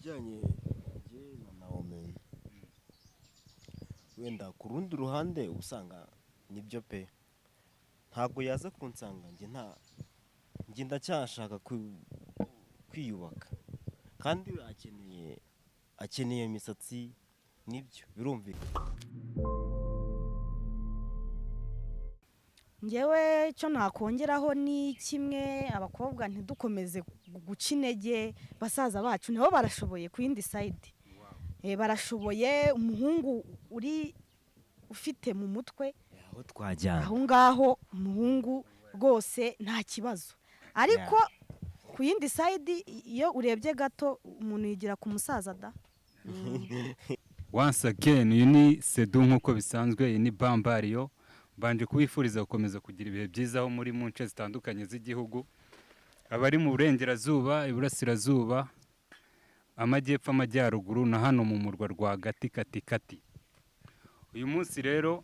Bijyanye njye na Naomi, wenda ku rundi ruhande usanga nibyo pe, ntabwo yaza kunsanga njye nta njye ndacyashaka kwiyubaka, kandi we akeneye imisatsi, nibyo birumvikana. Ngewe icyo nakongeraho ni kimwe: abakobwa ntidukomeze guca intege basaza bacu, nabo barashoboye. Ku yindi side barashoboye. Umuhungu uri ufite mu mutwe aho twajyana aho ngaho, umuhungu rwose nta kibazo, ariko ku yindi side, iyo urebye gato, umuntu yigira ku musaza da. Once again, uyu ni Sedu nk'uko bisanzwe, iyi ni Bambariyo. Mbanje kubifuriza gukomeza kugira ibihe byiza aho muri mu nce zitandukanye z'igihugu, abari mu burengerazuba, iburasirazuba, amajyepfo, amajyaruguru na hano mu murwa rwagati kati kati. Uyu munsi rero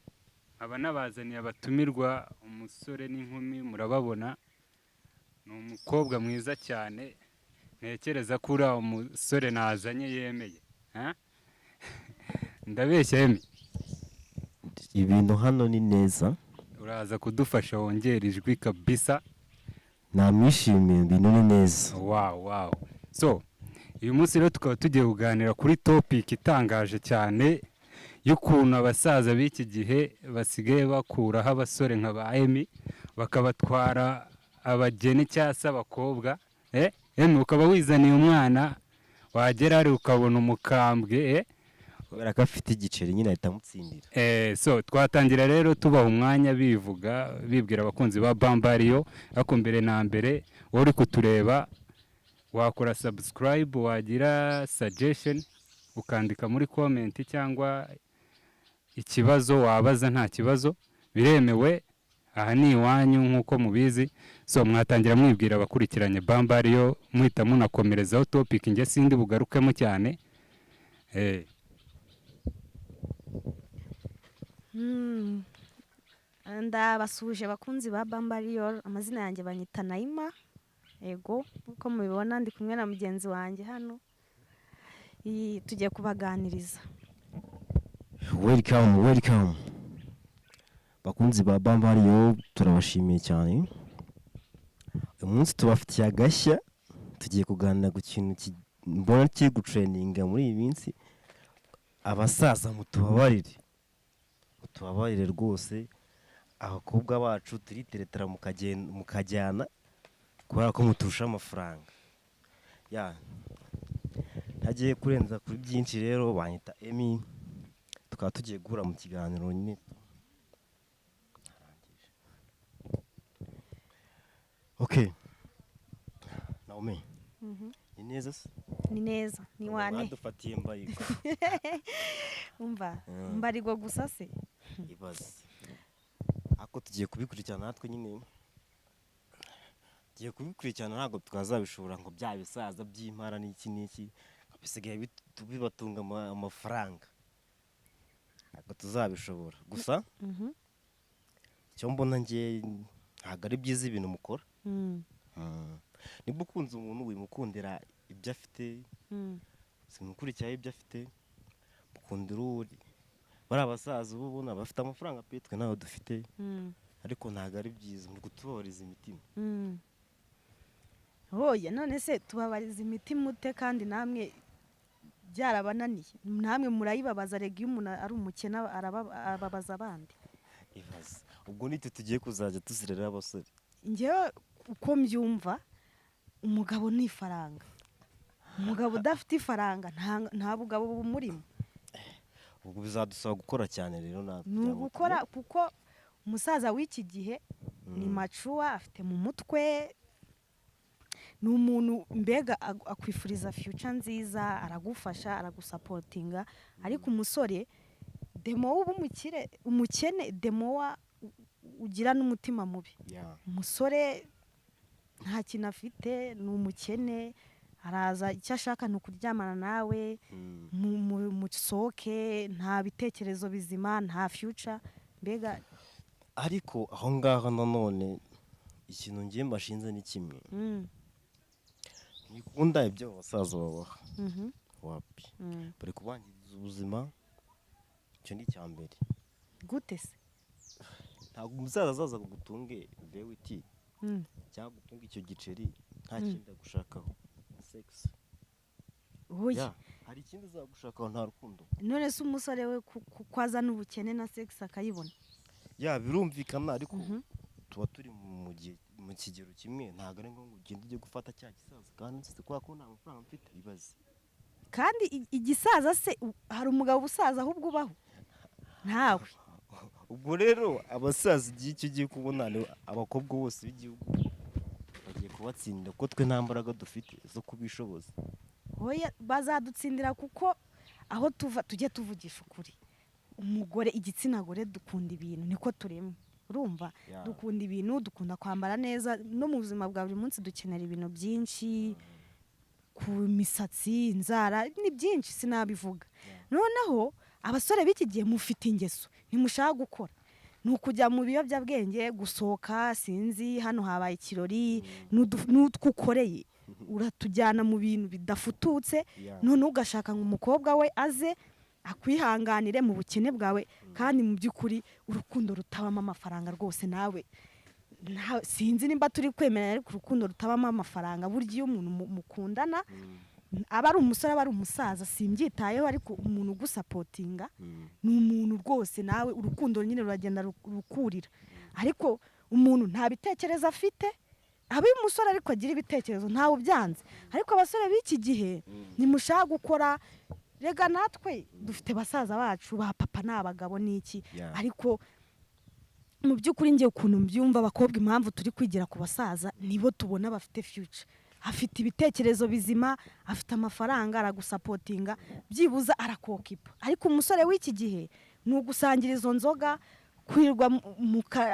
aba nabazaniye abatumirwa, umusore n'inkumi. Murababona, ni umukobwa mwiza cyane, ntekereza ko uriya musore nazanye yemeye. Ha? Ndabeshya, Emi? Ibintu hano ni neza. Uraza kudufasha wongera ijwi kabisa. Namwishimiye, ibintu ni neza. Wow. So uyu munsi rero tukaba tugiye kuganira kuri topic itangaje cyane y'ukuntu abasaza b'iki gihe basigaye bakuraho abasore nka ba Emi, bakabatwara abageni cyangwa se abakobwa. Emi, ukaba wizaniye umwana, wagera hari ukabona umukambwe. Kubera ko afite igiceri nyine, ahita amutsindira. So twatangira rero tubaha umwanya bivuga, bibwira abakunzi ba Bambariyo. Ariko mbere na mbere, wowe uri kutureba, wakora subscribe, wagira suggestion ukandika muri comment, cyangwa ikibazo wabaza, nta kibazo, biremewe, aha ni iwanyu nk'uko mubizi. So mwatangira mwibwira abakurikiranye Bambariyo, muhita munakomerezaho topic, njye sindi bugarukemo cyane. Ndabasuhuje abakunzi ba Bambariyo. Amazina yanjye banyita Nayima. Ego, nk'uko mubibona ndi kumwe na mugenzi wanjye hano. Tugiye kubaganiriza. Welcome, welcome, bakunzi ba Bambariyo, turabashimiye cyane. Uyu munsi tubafitiye agashya, tugiye kuganira ku kintu mbona kiri gutrendinga muri iyi minsi. Abasaza mutubabarire, mutubabarire rwose, abakobwa bacu turiteretera mukajyana kubera ko muturusha amafaranga. Ya, ntagiye kurenza kuri byinshi rero, banyita Emi, tukaba tugiye guhura mu kiganiro nyine. Arangije. Okay, Naomi, ni neza se? Ni neza, ni wane. Badufatiye mbayigo. Umva, mbarirwa gusa se. Ibaze, ariko tugiye kubikurikirana natwe nyine, tugiye kubikurikirana, ntabwo twazabishobora ngo bya bisaza by'impara n'iki n'iki bisigaye bibatunga amafaranga, ntabwo tuzabishobora gusa. Icyo mbona njye, ntabwo ari byiza ibintu mukora. Niba ukunze umuntu, wimukundira ibyo afite, simukurikiraho ibyo afite, mukundira uwo uri. Bariya basaza uba ubona bafite amafaranga pe, twe ntayo dufite, ariko ntabwo ari byiza, muri kutubabariza imitima. Oya, none se tubabariza imitima ute kandi namwe byarabananiye? Namwe murayibabaza rega. Iyo umuntu ari umukene ababaza abandi. Ibaze, ubwo nitwe tugiye kuzajya tuzirera abasore. Njyewe uko mbyumva, umugabo ni ifaranga. Umugabo udafite ifaranga nta bugabo bumurimo. Ubwo bizadusaba gukora cyane rero natwe Ni kugira ngo ugukora, kuko umusaza w'iki gihe ni mature, afite mu mutwe, ni umuntu mbega akwifuriza future nziza, aragufasha, aragusupportinga. Ariko umusore demo uba umukire, umukene demo wa ugira n'umutima mubi. Umusore nta kintu afite, ni umukene, araza icyo ashaka ni ukuryamana nawe, musohoke, nta bitekerezo bizima, nta future mbega. Ariko aho ngaho nanone ikintu ngiye mbashinze ni kimwe: ntikunda ibyo abasaza babaha. Wapi, bari kubangiriza ubuzima, icyo ni icya mbere. Gute se? Ntabwo umusaza azaza ngo gutunge vewiti cyangwa gutunga icyo giceri nta kindi agushakaho, sex. Oya. Ya, hari ikindi azagushakaho, nta rukundo. None se umusore we ko azana ubukene na sex akayibona? Ya, birumvikana, ariko tuba turi mu gihe, mu kigero kimwe. Ntabwo ari ngombwa ugende ujye gufata cya gisaza kandi nsize kubera ko nta mafaranga mfite, ibaze. Kandi igisaza se, hari umugabo usaza ahubwo ubaho? Ntawe. Ubwo rero abasaza, igihe icyo ugiye kubona ni abakobwa bose b'igihugu bagiye kubatsinda, kuko twe nta mbaraga dufite zo kubishoboza. Oya, bazadutsindira, kuko aho tuva, tujye tuvugisha ukuri, umugore, igitsina gore dukunda ibintu, niko turemwe, urumva? Dukunda ibintu, dukunda kwambara neza, no mu buzima bwa buri munsi dukenera ibintu byinshi, ku misatsi, inzara, ni byinshi sinabivuga. Noneho abasore b'iki gihe mufite ingeso, ntimushaka gukora, ni ukujya mu biyobyabwenge, gusohoka, sinzi hano habaye ikirori, n'utwo ukoreye uratujyana mu bintu bidafututse. Noneho ugashaka ngo umukobwa we aze akwihanganire mu bukene bwawe, kandi mu by'ukuri urukundo rutabamo amafaranga rwose, nawe sinzi nimba turi kwemeranya, ariko urukundo rutabamo amafaranga, burya iyo umuntu mukundana, aba ari umusore, aba ari umusaza, simbyitayeho, ariko umuntu ugusupportinga ni umuntu rwose nawe urukundo nyine ruragenda rukurira. Ariko umuntu nta bitekerezo afite, aba ari umusore ariko agira ibitekerezo, ntawe ubyanze. Ariko abasore b'iki gihe ntimushaka gukora. Rega natwe dufite basaza bacu, ba papa, ni abagabo n'iki, ariko mu by'ukuri ngiye ukuntu mbyumva, abakobwa impamvu turi kwigira ku basaza, nibo tubona bafite future, afite ibitekerezo bizima, afite amafaranga, aragusupportinga, byibuze arakokipa. Ariko umusore w'iki gihe ni ugusangira izo nzoga, kwirirwa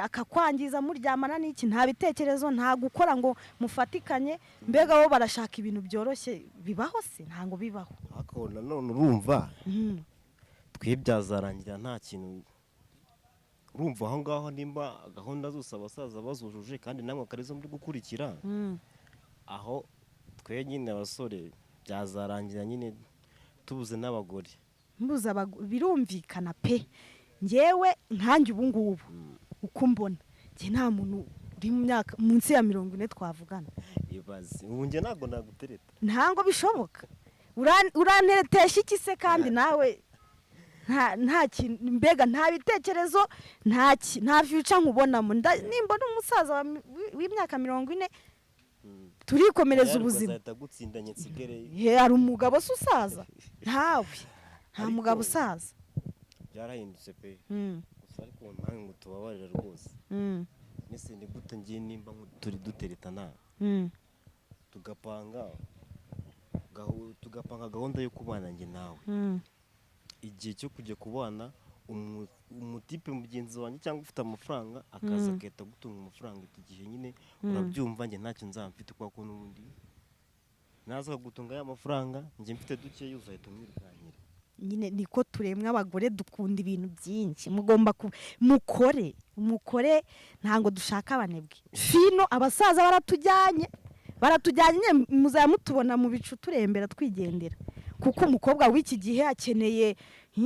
akakwangiza, muryamana n'iki, nta bitekerezo, nta gukora ngo mufatikanye. Mbega bo barashaka ibintu byoroshye. Bibaho se? Ntabwo bibaho. Ariko nanone urumva, twe byazarangira nta kintu. Urumva aho ngaho nimba gahunda zose abasaza bazujuje kandi namwe akarizo muri gukurikira, aho twe nyine abasore byazarangira nyine tubuze n'abagore. Mbuze birumvikana pe. Ngewe nkanjye ubu ngubu uko mbona, njye nta muntu uri mu myaka munsi ya 40 twavugana. Ibaze, ubu njye ntabwo nagutereta. Ntabwo bishoboka. Uranteretesha iki se kandi nawe nta kintu, mbega nta bitekerezo, nta future nkubonamo. Nimbona umusaza w'imyaka 40, turikomereza ubuzima. Azahita agutsindanye nsigareyo. He, hari umugabo se usaza? Ntawe, nta Ariko mugabo usaza. byarahindutse pe. Gusa ariko ntawe ngo tubabarire rwose. Nese ni gute ngiye nimba turi duteretana, tugapanga gahunda yo kubana njye nawe, igihe cyo kujya kubana umutipe mugenzi wanjye cyangwa ufite amafaranga akaza agahita agutunga amafaranga, iki gihe nyine urabyumva, njye ntacyo nzaba mfite, kubera ko n'ubundi naza akagutunga ya mafaranga, njye mfite dukeya, uzahita umwirukankira. Nyine niko turemwa, abagore dukunda ibintu byinshi. Mugomba mukore, mukore, ntabwo dushaka abanebwe. Sino abasaza baratujyanye, baratujyanye nyine, muzaba mutubona mu bicu turembera twigendera, kuko umukobwa w'iki gihe akeneye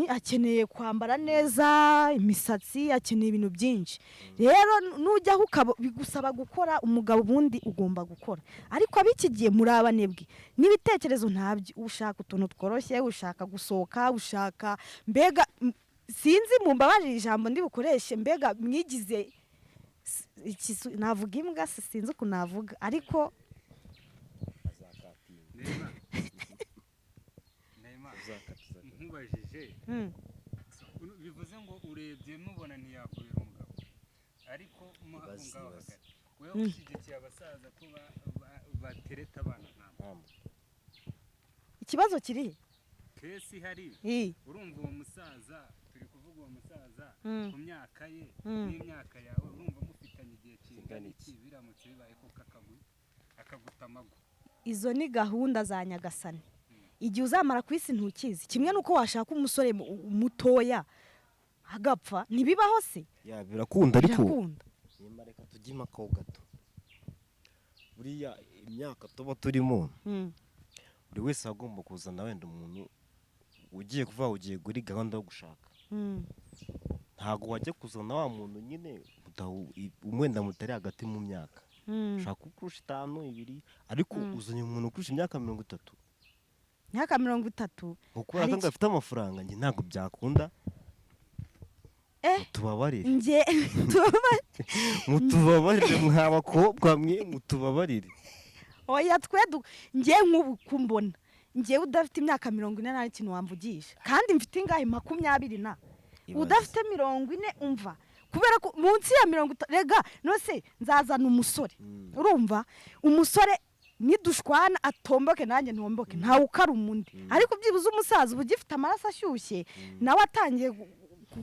akeneye kwambara neza, imisatsi, akeneye ibintu byinshi. Rero nujyaho ukaba bigusaba gukora, umugabo ubundi ugomba gukora. Ariko ab'iki gihe muri abanebwe n'ibitekerezo ntabyo, ushaka utuntu tworoshye, ushaka gusohoka, ushaka mbega sinzi, mumbabarire ijambo ndi bukoreshe, mbega mwigize navuga imbwa se? Sinzi ukuntu navuga, ariko Azakatinga. Neema, Neema, Uzakata. Nkubajije, bivuze ngo urebye mubona ntiyakubera umugabo, ariko mo aho Ibaze, ngaho ibaze. hagati wewe ushyigikiye abasaza ko batereta abana nk'abo? Mpamvu. Ikibazo kiri he? Case ihari, urumva uwo musaza turi kuvuga, uwo musaza ku myaka ye n'imyaka yawe, urumva mufitanye igihe kingana Kingana iki biramutse bibaye koko akaguta amago? Izo ni gahunda za Nyagasani. Igihe uzamara ku isi ntukizi. Kimwe n'uko washaka umusore mutoya agapfa, ntibibaho se? Ya, birakunda, ariko Birakunda. Nyuma reka tujye impaka ho gato. Buriya imyaka tuba turimo, Buri wese agomba kuzana wenda umuntu ugiye kuvuga ugiye kuri gahunda yo gushaka, ntabwo wajya kuzana wa muntu nyine wenda mutari hagati mu myaka, ushaka kukurusha 5, 2, ariko uzanye umuntu ukurusha imyaka 30. Imyaka 30. Ngo kubera ko ngo afite amafaranga, njye ntabwo byakunda. Mutubabarire. Njye Mutubabarire, mwa bakobwa mwe, mutubabarire. Oya, twe njye nk'ubu kumbona njyewe udafite imyaka 40 nta kintu wamvugisha, kandi mfite ingahe? 20 na Ibaze. Udafite 40, umva, kubera ko munsi ya 50, rega nose nzazana umusore, urumva, umusore nidushwana atomboke nanjye ntomboke, ntawe ukaruma undi. Ariko byibuze umusaza uba ugifite amaraso ashyushye, nawe atangiye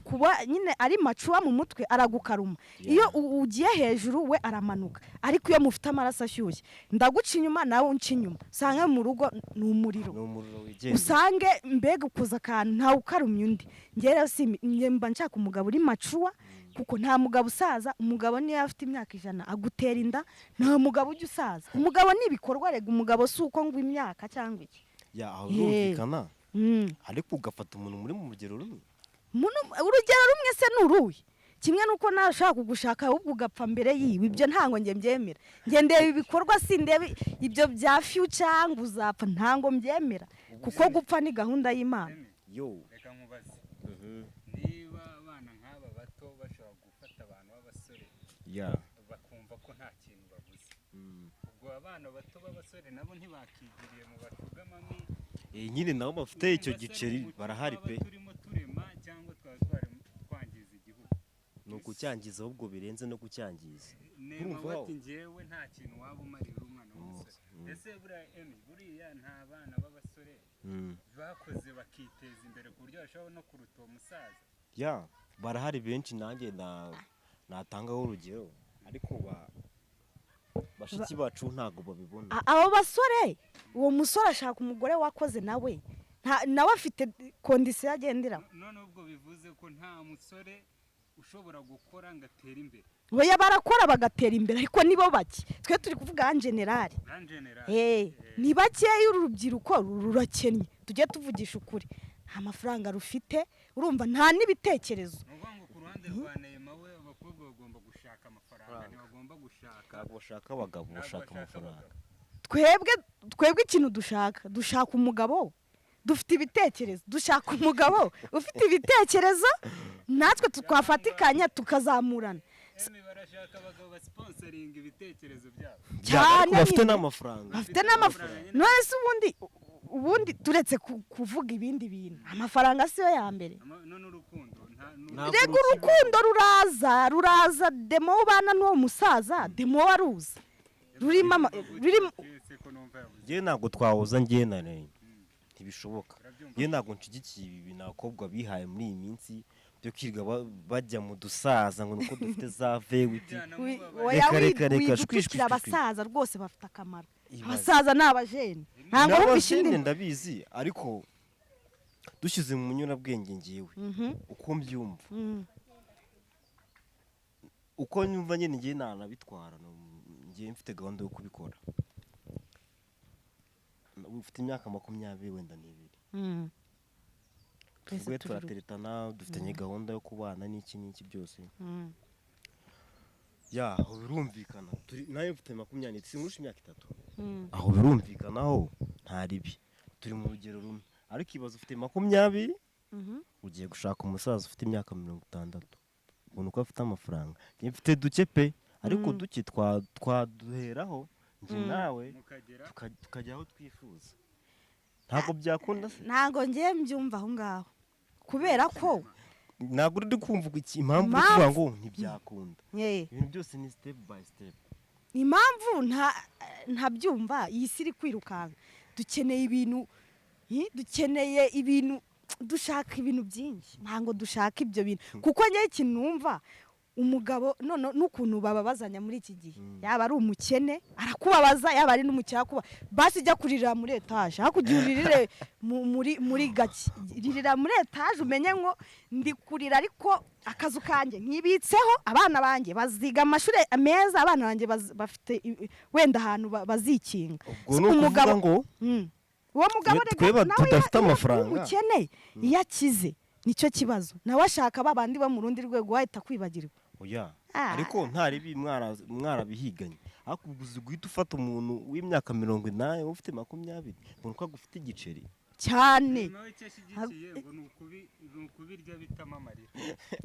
kuba nyine ari mature mu mutwe, aragukaruma. Iyo ugiye hejuru we aramanuka, ariko iyo mufite amaraso ashyushye, ndaguca inyuma nawe unca inyuma, usanga mu rugo ni umuriro. Ni umuriro wigenga. Usange mbega ukuza akantu, ntawe ukarumya undi. Njye rero njye mba nshaka umugabo uri mature, kuko nta mugabo usaza. Umugabo niyo afite imyaka 100 agutera inda, nta mugabo ujya usaza. Umugabo ni ibikorwa rega, umugabo si uko ngo imyaka cyangwa iki. Ya, aho birumvikana, ariko ugafata umuntu muri mu rugero rumwe. Urugero rumwe se ni uruhe? Kimwe nuko nawe ushaka kugushaka ahubwo ugapfa mbere yiwe, ibyo ntango njye mbyemera. Njye ndeba ibikorwa, sindeba ibyo bya future ngo uzapfa, ntango mbyemera, kuko gupfa ni gahunda y'Imana. Yo. Reka nkubaze, niba abana nk'aba bato bashobora gufata abantu b'abasore bakumva ko nta kintu babuze, ubwo abana bato b'abasore nabo ntibakigiriye mu basugar mummy? Nyine nabo bafite icyo Urumva se giceri, umuco barahari twaba pe. turimo turema cyangwa twaba twari twangiza igihugu? Ni ukucyangiza ahubwo, birenze no kucyangiza. Nema Urumva bati njyewe nta kintu waba umarira umwana w'umusore. Ese buriya emi, buriya nta bana b'abasore bakoze bakiteza imbere ku buryo bashobora no kuruta uwo musaza? Ya, barahari benshi, nanjye natangaho urugero, ariko bashiki bacu ntabwo babibona. Abo basore, uwo musore ashaka umugore wakoze, nawe nawe afite condition agenderaho. None ubwo bivuze ko nta musore ushobora gukora ngo atere imbere? Oya, barakora bagatera imbere, ariko nibo bake. Twe turi kuvuga en général. En général. Ni bakeya. Urubyiruko rurakennye, tujye tuvugisha ukuri, nta mafaranga rufite, urumva, nta n'ibitekerezo. Ni ukuvuga ngo ku ruhande rwa Neema we, abakobwa bagomba gushaka amafaranga, ntibagomba gushaka Ntabwo bashaka abagabo, ntabwo bashaka bashaka amafaranga. abagabo. Twebwe ikintu dushaka, dushaka umugabo dufite ibitekerezo, dushaka umugabo ufite ibitekerezo, natwe twafatikanya tukazamurana. Emi, barashaka abagabo basponsoringa ibitekerezo byabo. Cyane. Ariko bafite Nyine. n'amafaranga. Bafite n'amafaranga. None se ubundi turetse kuvuga ibindi bintu, amafaranga siyo ya mbere? None urukundo nta Ntabwo Rega urukundo ruraza demo ubana n'uwo musaza, demo waruza rurimo. Ese ko numva yabuze? Njyewe ntabwo twahuza, njyewe na Neema ntibishoboka. Urabyumva? Njyewe ntabwo nshigikiye ibi bintu abakobwa bihaye muri iyi minsi byo kwirirwa bajya mu dusaza ngo nuko dufite za V8. Byanamubabaje. Oya, Reka, reka, reka, shwi, shwi, widutukira. shwi, shwi. Abasaza rwose bafite akamaro. Ibaze. Abasaza ni abajene, ntabwo wumvishe N'abajene indi ndabizi, ariko dushyize mu nyurabwenge, ngewe uko mbyumva, uko nyumva nyine, ngewe nanabitwara, ngewe mfite gahunda yo kubikora. Ufite imyaka 22 wenda n'ibiri, Twese tuvuge turi turateretana, dufitanye gahunda yo kubana n'iki n'iki byose. Ya, aho birumvikana. Turi nayo mfite 20, sinkurusha imyaka 3. Aho birumvikanaho, nta ribi, turi mu rugero rumwe. Ariko ibaze ufite 20, ugiye gushaka umusaza ufite imyaka 60, ubona uko afite amafaranga. Njye mfite duke pe, ariko duke twaduheraho njye nawe mukagera tukajya aho twifuza. Ntabwo byakunda se? Ntabwo ngiye mbyumva aho ngaho, kubera ko Ntabwo uri kumva impamvu uri kuvuga ngo ntibyakunda. Ibintu byose ni step by step. Impamvu ntabyumva, iyi si iri kwirukanka, dukeneye ibintu, dukeneye ibintu, dushaka ibintu byinshi, ntabwo dushaka ibyo bintu. Kuko njyewe ikintu numva, umugabo none n'ukuntu bababazanya muri iki gihe, yaba ari umukene arakubabaza, yaba ari n'umukire akuba. Basi ujya kuririra muri etaje, aho kugira uririre muri gake, ririra muri etaje, umenye ngo ndi kurira, ariko akazu kanjye nkibitseho, abana banjye baziga amashuri meza, abana banjye bafite wenda ahantu bazikinga. Ubwo ni ukuvuga ngo Uwo mugabo rega Tweba nawe tudafite iyo amafaranga. umukene iyo akize nicyo kibazo, nawe ashaka ba bandi bo mu rundi rwego, wahita kwibagirwa. Oya. Ah. Ariko ntaribi mwarabihiganye, ariko uzi guhita ufata umuntu w'imyaka 80 wowe ufite 20 ngo nuko agufite igiceri? Cyane. Nawe icyo ashyigikiye ngo ni ukubirya bitamo amarira,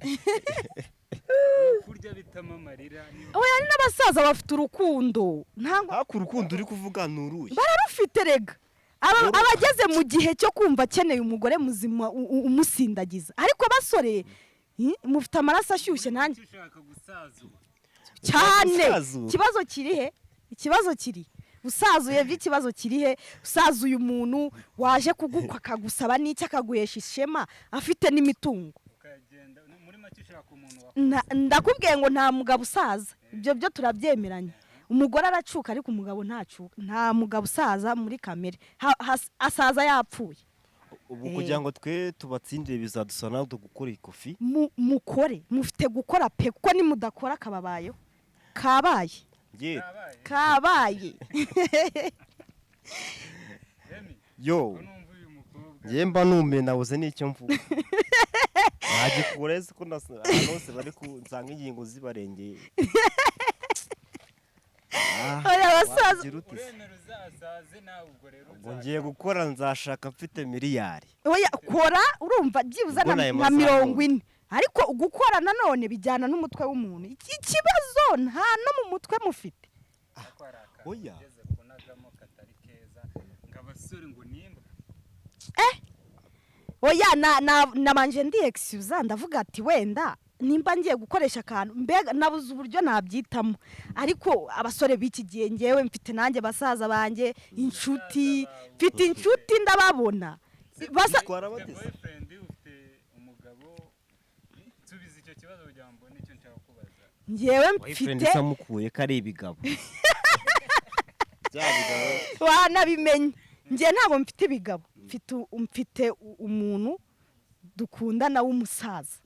ni ukurya bitamo amarira Oya, hari n'abasaza bafite urukundo, ntabwo Ariko urukundo uri kuvuga ni uruhe? Bararufite rega. Abageze mu gihe cyo kumva akeneye umugore muzima umusindagiza. Ariko basore, mufite amaraso ashyushye nanjye. Icyo ushaka gusazura. Cyane. Gusazuka. Ikibazo kiri he? Ikibazo kiri usazuye by'ikibazo kiri he? Usazuye umuntu waje kugukwa, akagusaba n'icyo, akaguhesha ishema, afite n'imitungo. Ukagenda, muri make ushaka umuntu wa Ndakubwiye ngo nta mugabo usaza, ibyo byo turabyemeranya. Umugore aracuka ariko umugabo ntacuka. Nta mugabo usaza muri kamere. Asaza yapfuye. Ubu kugira ngo twe tubatsindire bizadusaba natwe gukora ikofi. Mukore, mufite gukora pe, kuko nimudakora kababayeho, kabaye. Nge Kabaye. Kabaye. Emi, yo ko numva uyu mukobwa nge mba numiye, nabuze n'icyo mvuga, nagikura ese ko ahantu hose bari nsanga ingingo zibarengeye. Ah, Oya, abasaza wagira ute se? Uremera uzasaze nawe, ubwo rero Ubwo ngiye gukora, nzashaka mfite miliyari. Oya, kora, urumva byibuze Ubwo nayo nka masaha 40. Ariko gukora nanone bijyana n'umutwe w'umuntu. Ikibazo nta no mu mutwe mufite. Ariko hari akantu Oya. ugeze kunagamo katari keza, ngo abasore ngo nimba Oya, nabanje ndi excuse, ndavuga ati wenda nimba ngiye gukoresha akantu, mbega nabuze uburyo nabyitamo. Ariko abasore b'iki gihe, ngewe mfite nanjye basaza banjye, inshuti, mfite inshuti, ndababona basa. Bitwara Ufite bate se? boyfriend, ufite umugabo? Nsubiza icyo kibazo kugira ngo mbone icyo nshaka kubaza. Ngewe Boyfriend mfite se amukuye ko ari ibigabo, bya bigabo? Wanabimenye, njye ntabwo mfite ibigabo. Mfite umuntu dukundana w'umusaza,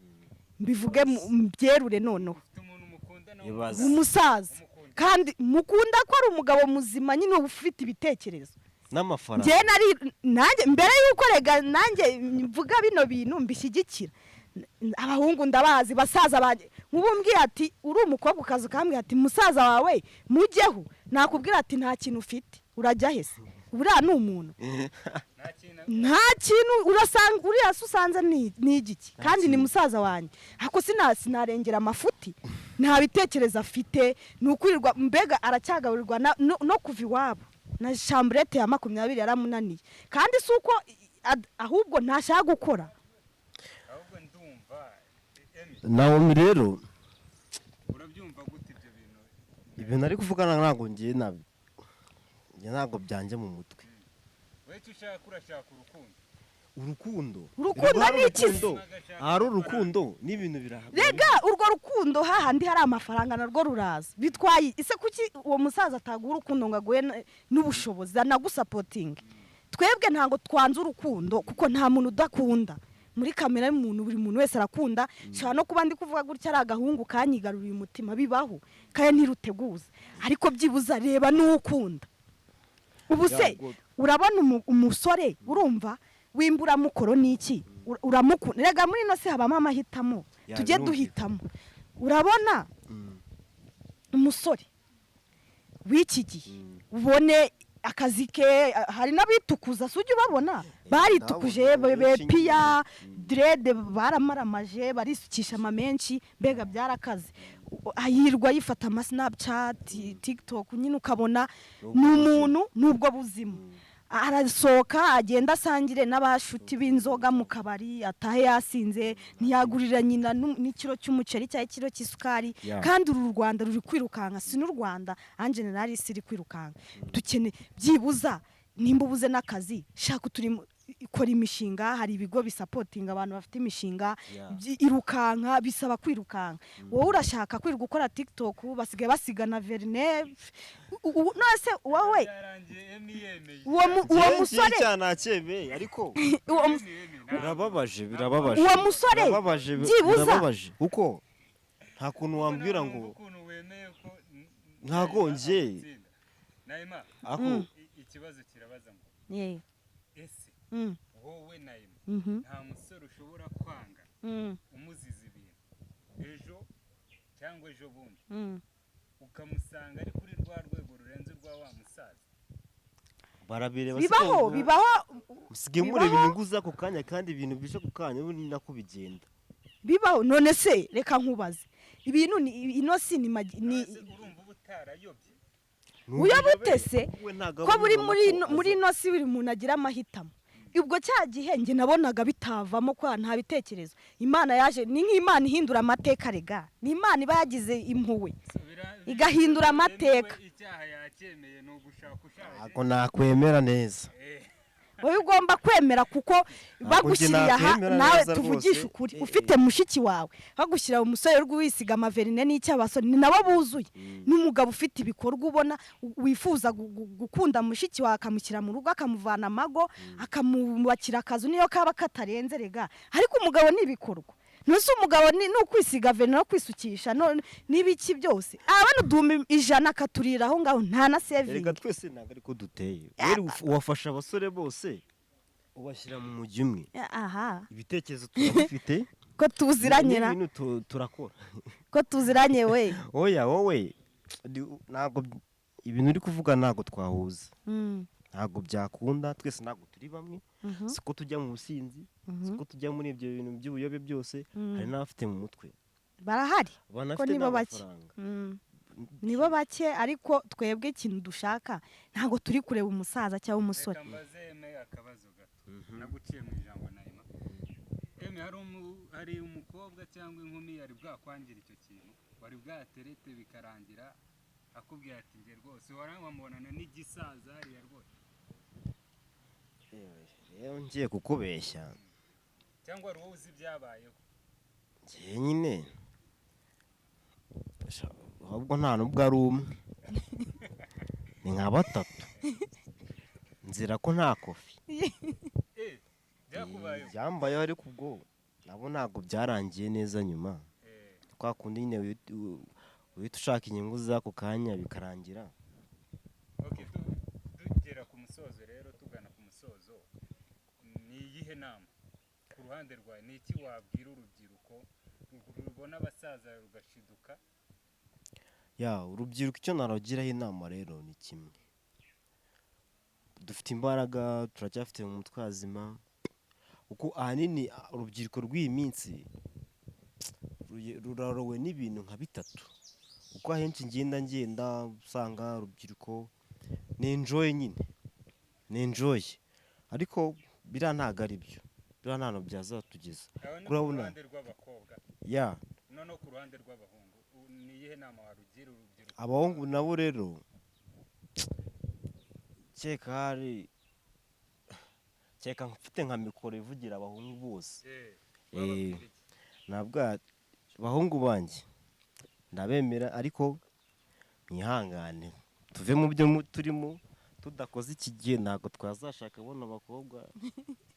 mbivuge mbyerure noneho. Ufite umuntu mukundana? Ibaze. Umusaza. Umukunda. Kandi mukunda ko ari umugabo muzima nyine, uba ufite ibitekerezo n'amafaranga. Njye nari nanjye mbere y'uko rega nanjye mvuga bino bintu mbishyigikira. Abahungu ndabazi, basaza banjye. Nk'ubu mbwiye ati uri umukobwa, ukaza ukambwira ati musaza wawe mujyeho, nakubwira ati nta kintu ufite, urajya he se? Buriya ni umuntu Nta kintu. Nta kintu urasanga uriya se usanze ni igiki kandi ni musaza wanjye. Ako sinarengera amafuti, nta bitekerezo afite, ni ukwirirwa, mbega aracyagaburirwa no kuva iwabo na chambrette ya 20 yaramunaniye. Kandi si uko ahubwo ntashaka gukora. Ahubwo ndumva Emi, Naomi rero, urabyumva gute ibyo bintu? Ibintu ari kuvuga ntabwo ngiye nabi, njye ntabwo byanjye mu mutwe. Wowe icyo ushaka, urashaka urukundo. Urukundo. Urukundo Hari ni iki se? urukundo, hari urukundo n'ibintu birahabwa. Rega urwo rukundo hahandi hari amafaranga narwo ruraza. Bitwaye ese kuki uwo musaza ataguha urukundo ngo aguhe n'ubushobozi, anagusapotinge? Twebwe ntabwo twanze urukundo, kuko nta muntu udakunda muri kamere y'umuntu, buri muntu wese arakunda. Nshobora no kuba ndi kuvuga gutya ari agahungu kanyigaruriye umutima, bibaho kandi ntiruteguza. Ariko byibuza reba n'ukunda ubu se. Yeah, good. Urabona umusore, urumva w'imburamukoro ni iki? Uramukunda rega, muri ino si habamo amahitamo. Yeah, Tujye birumvikana. duhitamo. Urabona umusore w'iki gihe, ubone akazi ke, hari n'abitukuza, si ujya ubabona baritukuje? Ndababona benshi. Bepiya dread, baramaramaje, barisukisha amamenshi, mbega byarakaze. Ayirwa yifata ama Snapchat, TikTok, nyine ukabona ni umuntu n'ubwo buzima. Arasohoka agenda asangire n'abashuti b'inzoga mu kabari, atahe yasinze, ntiyagurira nyina n'ikiro cy'umuceri cyangwa ikiro cy'isukari. Kandi uru Rwanda ruri kwirukanka, si n'u Rwanda en général, isi iri kwirukanka. Dukene byibuza nimba ubuze n'akazi, shaka uturimo, ikora imishinga, hari ibigo bisapotinga abantu bafite imishinga. Irukanka, bisaba kwirukanka. Wowe urashaka kwirirwa ukora TikTok, basigaye basigana vernis. None se wowe Byarangiye Emi yemeye. uwo musore cyane nacyemeye, ariko birababaje, birababaje. Uwo musore, Birababaje, byibuza. birababaje, kuko nta kuntu wambwira ngo ukuntu wemeye ko Ntago njye. Nayima, ako ikibazo kirabaza ngo Yeah. Ese wowe Nayima, nta musore ushobora kwanga umuziza ibintu ejo cyangwa ejo bundi, ukamusanga ari kuri rwa rwego rurenze urwa wa musaza? Barabireba. Bibaho, bibaho. Musigaye mureba inyungu z'ako kanya, kandi ibintu bije ku kanya ubu ni nako bigenda. Bibaho. None se reka nkubaze, ibintu ni ino si ni ni Ese urumva uba utarayobye? Uyoba se? We ntabwo Ko aba buri abibona muri ko muri ino si buri muntu agira amahitamo. Ubwo cya gihe njye nabonaga bitavamo kwa nta bitekerezo. Imana yaje ni nk'Imana ihindura amateka. Rega ni Imana iba yagize impuhwe igahindura amateka. Icyaha yacyemeye, ni ugushaka ushaje. Ntabwo nakwemera neza. Wowe ugomba kwemera kuko bagushyiriye aha. Nakwemera Nawe neza tuvugishe rwose. ukuri, ufite mushiki wawe bagushyira umusore uri wisiga amaverine n'icy'abasore, ni nabo buzuye, n'umugabo ufite ibikorwa ubona wifuza gukunda mushiki wawe, akamushyira mu rugo, akamuvana amago, akamwubakira akazu niyo kaba katarenze. Rega ariko umugabo ni ibikorwa. Ntuse umugabo ni ukwisiga verine no kwisukisha n'ibiki byose? Abana 100,000 akaturira aho ngaho, nta na Erega saving. twese ntabwo ariko duteye. Rero wafasha abasore bose ubashyira mu mujyi umwe. Aha. Ibitekerezo turabifite. Ko tuziranye na N'ibintu turakora. Ko tuziranye we. Oya, wowe ntabwo ibintu uri kuvuga ntabwo twahuza. Ntabwo byakunda, twese ntabwo turi bamwe. Siko tujya mu businzi, siko tujya muri ibyo bintu by'ubuyobe byose. Hari n'abafite mu mutwe. Barahari ko Banafite nibo bake. n'amafaranga. Nibo bake, ariko twebwe ikintu dushaka ntabwo turi kureba umusaza cyangwa umusore. Reka mbaze Eme akabazo gato, naguciye mu ijambo, Nayima. Eme, hari umukobwa cyangwa inkumi yari bwakwangira icyo kintu, wari bwaterete bikarangira akubwira ati: "Njye rwose wamubonana n'igisaza hariya rwose"? Yewe, rero ngiye kukubeshya? Cyangwa wari wowe uzi ibyabayeho? Ngiye nyine. Sha, ahubwo nta nubwo ari umwe, ni nka batatu nzira ko nta kofi. Eh, byakubayeho? Byambayeho, ariko ubwo nabo ntabwo byarangiye neza nyuma. Kwa kundi nyine uhita ushaka inyungu z'ako kanya bikarangira. Okay, tugera ku musozo rero, tugana ku musozo, ni iyihe nama ku ruhande rwawe, ni iki wabwira urubyiruko rubona abasaza rugashiduka? Ya, urubyiruko icyo narugiraho inama rero ni kimwe. Dufite imbaraga, turacyafite mu mutwe hazima, kuko ahanini urubyiruko rw'iyi minsi rurarowe n'ibintu nka bitatu, kuko ahenshi ngenda usanga urubyiruko ni enjoy nyine, ni enjoy, ariko biriya ntabwo ari byo, biriya nta hantu byazatugeza. Aho ni ku Urabona? ruhande rw'abakobwa. Ya. Noneho ku ruhande rw'abahungu, ni iyihe nama warugira urubyiruko? Abahungu nabo rero, keka hari keka mfite nka mikoro ivugira abahungu bose. Bababwira iki? Ntabwo abahungu banjye ndabemera, ariko mwihangane tuve mu byo turimo. Tudakoze iki gihe ntabwo twazashaka bano bakobwa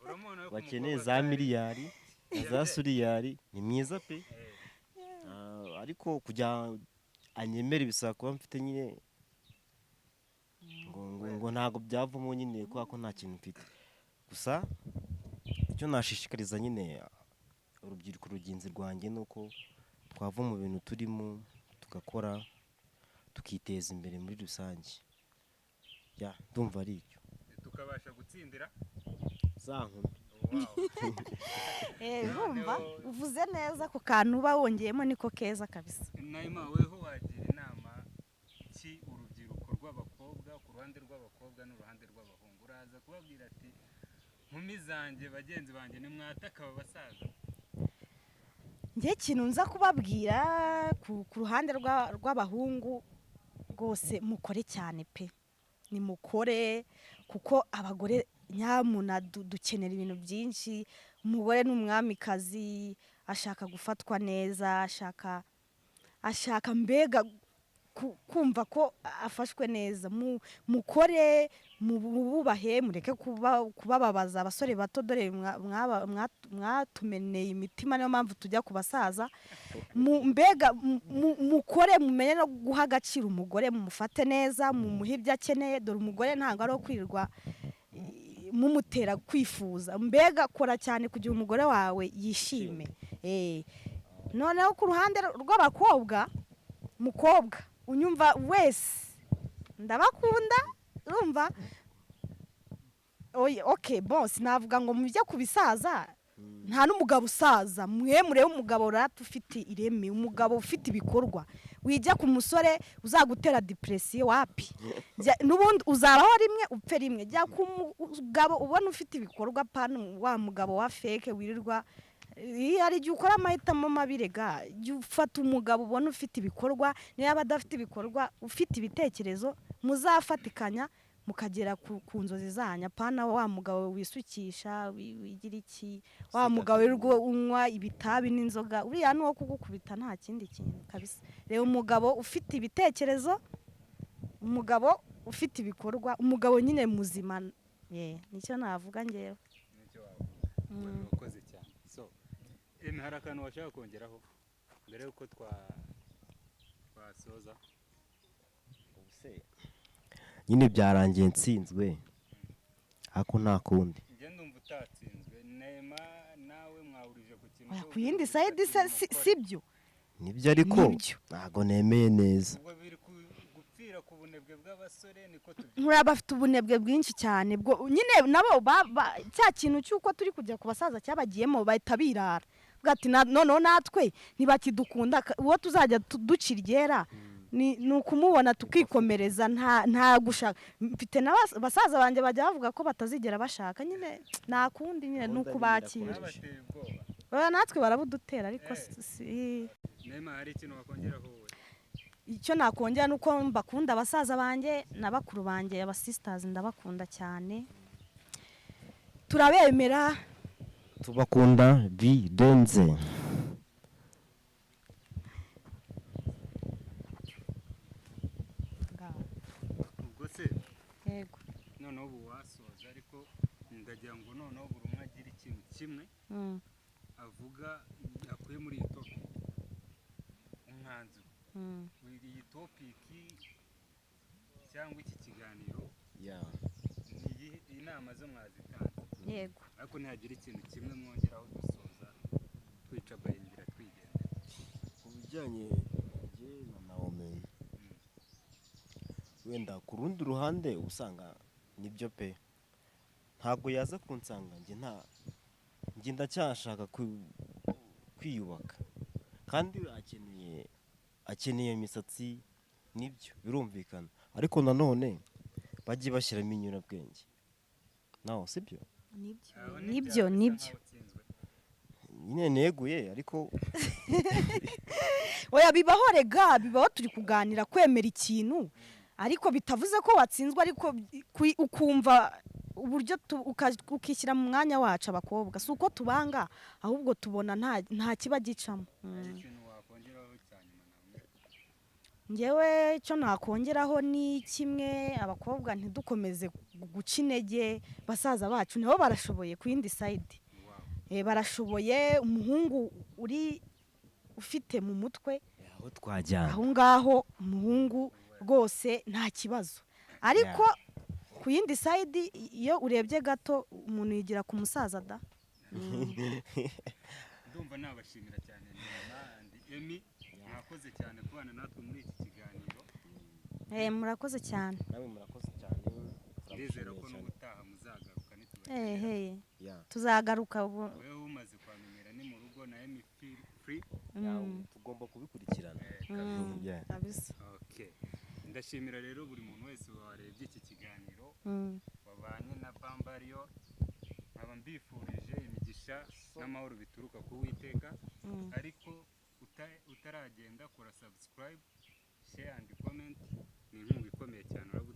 Uramubona ko bakeneye umukobwa za miliyari na za suriyari. Ni mwiza pe. Ah, ariko kujya anyemere bisaba kuba mfite nyine ngo ntabwo byavamo nyine kubera ko nta kintu mfite. Gusa icyo nashishikariza nyine urubyiruko rugenzi rwanjye ni uko twava mu bintu turimo, tugakora, tukiteza imbere muri rusange. Ya, ndumva ari icyo. Tukabasha gutsindira za nkumi. Wow. Urumva uvuze neza, ako kantu uba wongeyemo niko keza kabisa. Nayima, weho wagira inama ki urubyiruko rw'abakobwa, ku ruhande rw'abakobwa n'uruhande rw'abahungu? Uraza kubabwira ati: "Nkumi zanjye, bagenzi banjye, nimwataka aba basaza"? Njye ikintu nza kubabwira ku ruhande rw'abahungu rwose, mukore cyane pe, nimukore, kuko abagore nyamuna dukenera ibintu byinshi. Umugore ni umwamikazi, ashaka gufatwa neza, ashaka mbega kumva ko afashwe neza. Mukore, mububahe, mureke kubababaza. Abasore bato, dore mwatumeneye imitima, niyo mpamvu tujya ku basaza. Mbega mukore, mumenye no guha agaciro umugore, mumufate neza, mumuhe ibyo akeneye. Dore umugore ntabwo ari uwo kwirirwa mumutera kwifuza. Mbega kora cyane kugira umugore wawe yishime. Noneho ku ruhande rw'abakobwa, mukobwa unyumva wese, ndabakunda, urumva? Oye, okay, bon, sinavuga ngo mujye ku bisaza, nta n'umugabo usaza. Mwe murebe umugabo rata ufite ireme, umugabo ufite ibikorwa. Wijya ku musore uzagutera depression, wapi. N'ubundi uzabaho rimwe upfe rimwe. Jya ku mugabo ubona ufite ibikorwa, pana wa mugabo wa fake wirirwa. Iyo hari igihe ukora amahitamo mabi rega. Jya ufata umugabo ubona ufite ibikorwa, niba adafite ibikorwa, ufite ibitekerezo, muzafatikanya mukagera ku nzozi zanyu, apana wa mugabo wisukisha, wigira iki, wa mugabo wirirwa unywa ibitabi n'inzoga. Uriya ni uwo kugukubita, nta kindi kintu kabisa. Reba umugabo ufite ibitekerezo, umugabo ufite ibikorwa, umugabo nyine muzima. Ye, nicyo navuga ngewe. Nicyo wavuga. Urakoze cyane. So Emi, hari akantu washaka kongeraho mbere y'uko twasoza? Nyine byarangiye nsinzwe, ariko nta kundi. Njye ndumva utatsinzwe. Nema nawe mwahurije ku kintu Oya, cyo ku yindi gukora side se umukore. Si byo? Nibyo, ariko Nibyo. ntabwo nemeye neza. Ubwo biri gupfira ku bunebwe bw'abasore, niko tubyita. Nkuriya bafite ubunebwe bwinshi cyane bwo nyine nabo cya kintu cy'uko turi kujya ku basaza cyabagiyemo, bahita birara. Bavuga ati: "Noneho natwe ntibakidukunda, uwo tuzajya duca iryera ni ukumubona tukikomereza, nta gushaka." Mfite na basaza banjye bajya bavuga ko batazigera bashaka. Nyine nta kundi nyine ni Gahunda nyine ukubakira. irakomeje. Babateye ubwoba. Oya, natwe barabudutera, ariko Nema, hari ikintu wakongeraho wowe? Icyo nakongera ni uko mbakunda, abasaza banjye na bakuru banjye, aba sisters, ndabakunda cyane, turabemera. Tubakunda birenze. Ubwo se Yego. noneho ubu wasoza, ariko ndagira ngo noneho buri umwe agire ikintu kimwe avuga akuye muri iyi topic, umwanzuro. Iyi topic cyangwa iki kiganiro, ni inama zo mwazitanze, Yego. ariko ntihagira ikintu kimwe mwongeraho dusoza, twica bahingira twigendera. Ku bijyanye njye na Naomi, wenda ku rundi ruhande usanga nibyo pe, ntabwo yaza kunsanga njye, nta njye ndacyashaka kwiyubaka, kandi we akeneye imisatsi, nibyo birumvikana, ariko nanone bajye bashyiramo inyurabwenge nawe, sibyo? Nibyo. Aho Nibyo. ntibyaba bisa Nibyo. nkaho utsinzwe. Nyine neguye, ariko Oya, bibaho rega, bibaho. Turi kuganira kwemera ikintu, ariko bitavuze ko watsinzwe, ariko ukumva uburyo ukishyira mu mwanya wacu abakobwa. Si uko tubanga, ahubwo tubona nta kiba gicamo. Hari ikintu wakongeraho cya nyuma nawe? Ngewe icyo nakongeraho ni kimwe: abakobwa ntidukomeze guca intege basaza bacu, nabo barashoboye ku yindi side. Barashoboye. Umuhungu uri ufite mu mutwe aho twajyana aho ngaho, umuhungu rwose nta kibazo, ariko ku yindi side, iyo urebye gato, umuntu yigira ku musaza da. Ndumva nabashimira cyane, Nema and Emi. Mwakoze cyane kubana natwe muri iki kiganiro. Murakoze cyane. Namwe murakoze cyane. Ndizera ko Turabashimiye cyane. n'ubutaha muzagaruka nitubakenera. Hey. Yeah. Tuzagaruka ubu. Wewe umaze kwamenyera ni mu rugo na Emi Free. Tugomba kubikurikirana. Yeah. Kabisa. Okay. Ndashimira rero buri muntu wese warebye iki kiganiro, wabanye na Bambariyo, nkaba mbifurije imigisha n'amahoro bituruka ku Uwiteka. Ariko utaragenda, kora subscribe, share and comment, ni inkunga ikomeye cyane uraba